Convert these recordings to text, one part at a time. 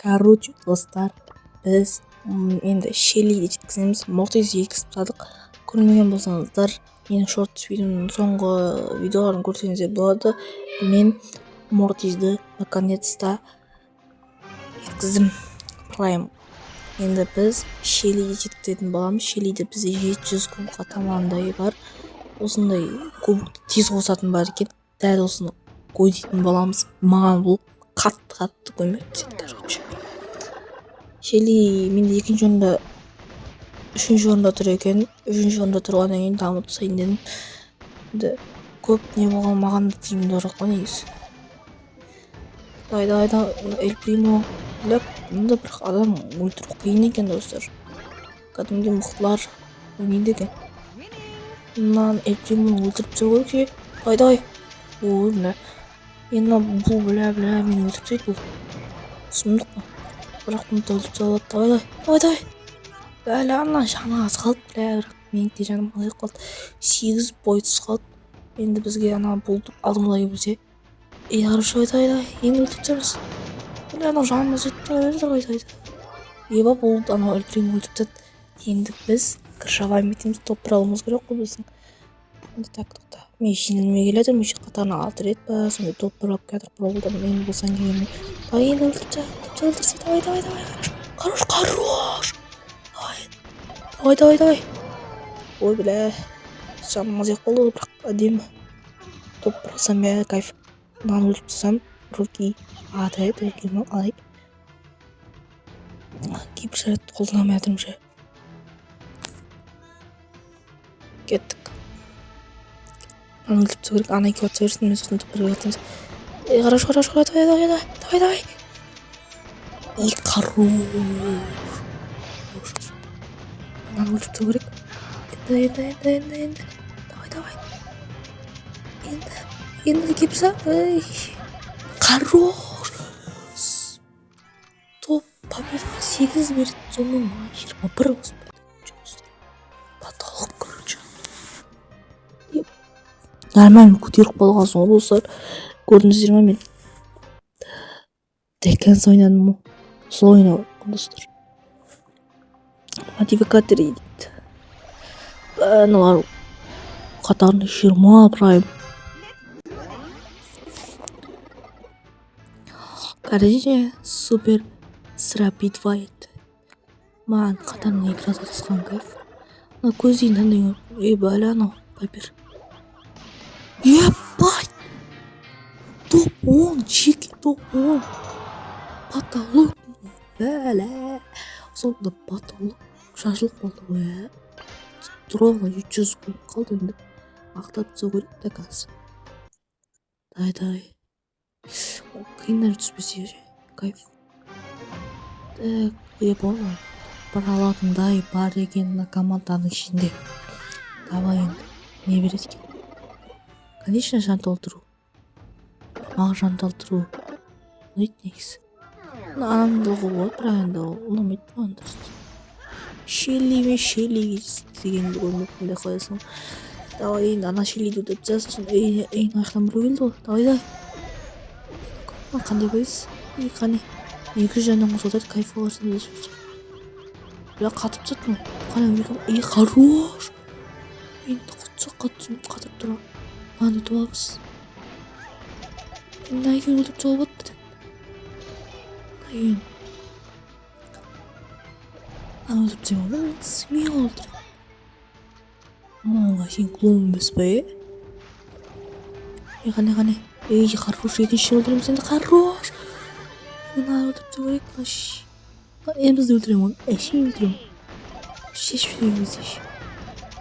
Короче, достар, біз енді Шеллиді жеткіземіз. Мортизді жеткізіп тастадық. Көрмеген болсаңыздар, менің шортс видеомның соңғы видеоларын көрсеңіздер болады. Мен Мортизді наконец-то жеткіздім прайм. Енді біз Шеллиді жеткізетін боламыз. Шеллиді бізде 700 кубокқа тамандай бар. Осындай кубокты тез қосатын бар екен. Дәл осыны көздейтін боламыз. Маған бұл қатты қатты көмектеседі, короче. Шелли менде екінші орында, үшінші орында тұр екен. Үшінші орында тұрғаннан кейін дамытып тастайын дедім. Енді көп не болған, маған да тиімдірек қой негізі. Давай, давай, давай, Эль Примо. Бля, мында бір адам өлтіру қиын екен, достар. Кәдімгідей мықтылар ойнайды екен. Мынаны, Эль Примоны өлтіріп тастау керек ше. Давай, давай. Ой, бля. Енді мына бұл, бля, бля, мені өлтіріп тастайды бұл. Сұмдық қой. Бірақ бұны да өлтіріп тастауға болады. Давай, давай, давай, давай. Бля, ана жаны аз қалды, бля, бірақ менің де жаным азайып қалды. 8 бойсыз қалды. Енді бізге ана бұл алдымызға келсе. Ей, хорошо, давай, давай, енді өлтіріп тастаймыз. Бля, анау жаным азайды, давай, давай, давай. Еба, бұл анау Эль Примо өлтіріп тастады. Енді біз крышеваем етеміз, топ бір алуымыз керек қой біздің. Енді так, тоқта. Мен жеңілмей келе жатырмын, еще қатарынан 6 рет па, сондай топ бір алып келе жатырмын. Бравлдан мен болсаң келгенмін. Давай, енді өлтіріп таста, өлтіріп таста, давай, давай, давай, хорош, хорош, хорош. Давай, давай, давай, давай. Ой, бля, жаным азайып қалды ғой, бірақ әдемі. Топ бір алсам, иә, кайф. Мынаны өлтіріп тастасам, руки ады, руки алайық. Гиперзаряд қолдана алмай жатырмын ше. Кеттік. Мынаны өлтіріп тастау керек. Ана екеуі атыса берсін, мен сосын топ бірге атамыз. Ей, хорош, хорош, хорош, давай, давай, давай, давай, давай. И хорош. Мынаны өлтіріп тастау керек. Енді, енді, енді, енді, енді. Давай, давай. Енді, енді гиперзаряд. Ей. Хорош. Топ победаға 8 берді. Сонымен маған 21 қосып берді. Потолок, короче. Нормально көтеріп қалғансың ғой, достар. Көрдіңіздер ма, мен до конца ойнадым ғой. Солай ойнау керек, достар. Модификатор дейді. Аналар қатарында 20 прайм. Короче, супер срапид файт. Маған қатарынан екі рет атысқан кайф. Мына көздейін таңдай. Ей, бәле, анау Пайпер. Ебать! Топ 10, чеки топ 10. Потолок. Бәле. Сонда потолок шашылып қалды ғой, ә. Ровно 700 куб қалды енді. Ақтап тастау керек до конца. Давай, давай. Қиындар түспесе ше. Кайф. Так, я понял. Бір алатындай бар екен мына команданың ішінде. Давай енді. Не береді екен? Конечно, жан толтыру. Маған жан толтыру ұнайды негізі. Мына анамды алуға болады, бірақ енді ол ұнамайды маған дұрыс. Шелли мен Шелли дегенді көрмеппін де қоясың. Давай, енді ана Шеллиді өлтіріп таста, сосын ей, ей, мына жақтан біреу келді ғой. Давай, давай. Мына қандай бойыз? Ей, қане. 200 жаннан қосып жатады, кайф аларсың. Бля, қатып тастады мынау. Қане, ей, хорош. Енді құтса қатып қатырып тұр. Мынаны өтіп аламыз. Мына екеуін өлтіріп тастауға болады бітеді. Мына екеуін. Мынаны өлтіріп тастаймын ғой, мен смело өлтіремін. Мынау сен клоун емес па, е? Ей, қане, қане. Ей, хорош, екінші өлтіреміз енді, хорош. Мынаны өлтіріп тастау керек, мына Эмізді өлтіремін ғой, әшейін өлтіремін. Шешіп жіберген кезде.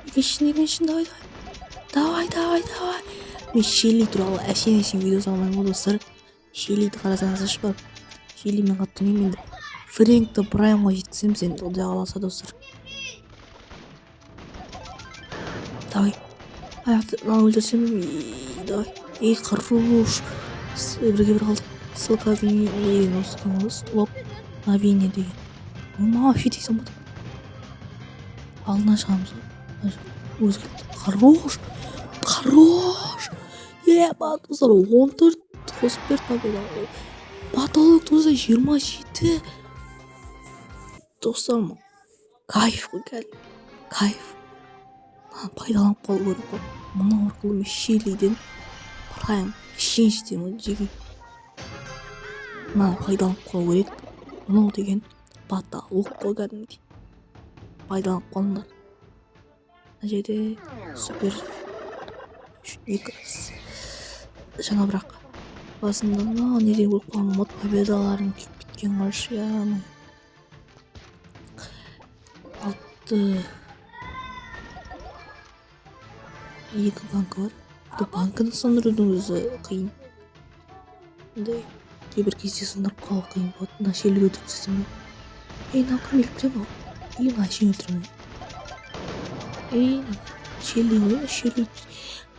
Екіншісін, екіншісін, давай, давай. Давай, давай, давай. Мен Шелли туралы әшейін әшейін видео салмаймын ғой, достар. Шеллиді қарасаңыздаршы барып. Шелли мен қатты ойнаймын енді. Фрэнкті праймға жеткіземіз енді, құдай қаласа, достар. Давай. Аяқты мынаны өлтірсем, давай. Ей, хорош. Бірге бір қалдық. Ссылка деген осы екен ғой, стоп. Новинье деген. Ой, маған вообще тиісе алмадым. Алдынан шығамыз ғой. Өзі келді. Хорош. Хорош. Еба, достар, 14 қосып берді победа. Потолок болса 27, достар. Кайф қой, кәдімгі кайф. Мынаны пайдаланып қалу керек қой. Мынау арқылы мен Шеллиден прайм шен жетемін ғой жеке. Мынаны пайдаланып қалу керек. Мынау деген потолок қой кәдімгідей. Пайдаланып қалыңдар. Мына жерде супер үш, екі жаңа, бірақ басында мына неден өліп қалған болмады. Победаларым күйіп кеткен ғой, яғни алты, екі банкі бар. Бұл банкіні сындырудың өзі қиын. Мындай кейбір кезде сындырып қалу қиын болады. Мына Шеллиді өлтіріп тастасам ба? Ей, мынау кім өлтіре ма? Ей, мына әшейін өлтіре ма? Ей, Шелли ғой, Шелли.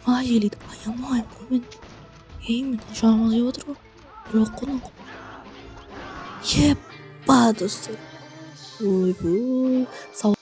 Мына Шеллиді аямаймын ғой мен. Ей, мен жаныма жеп отыр ғой. Бір оқ қой мынау. Епа, достар, ойбой, сау.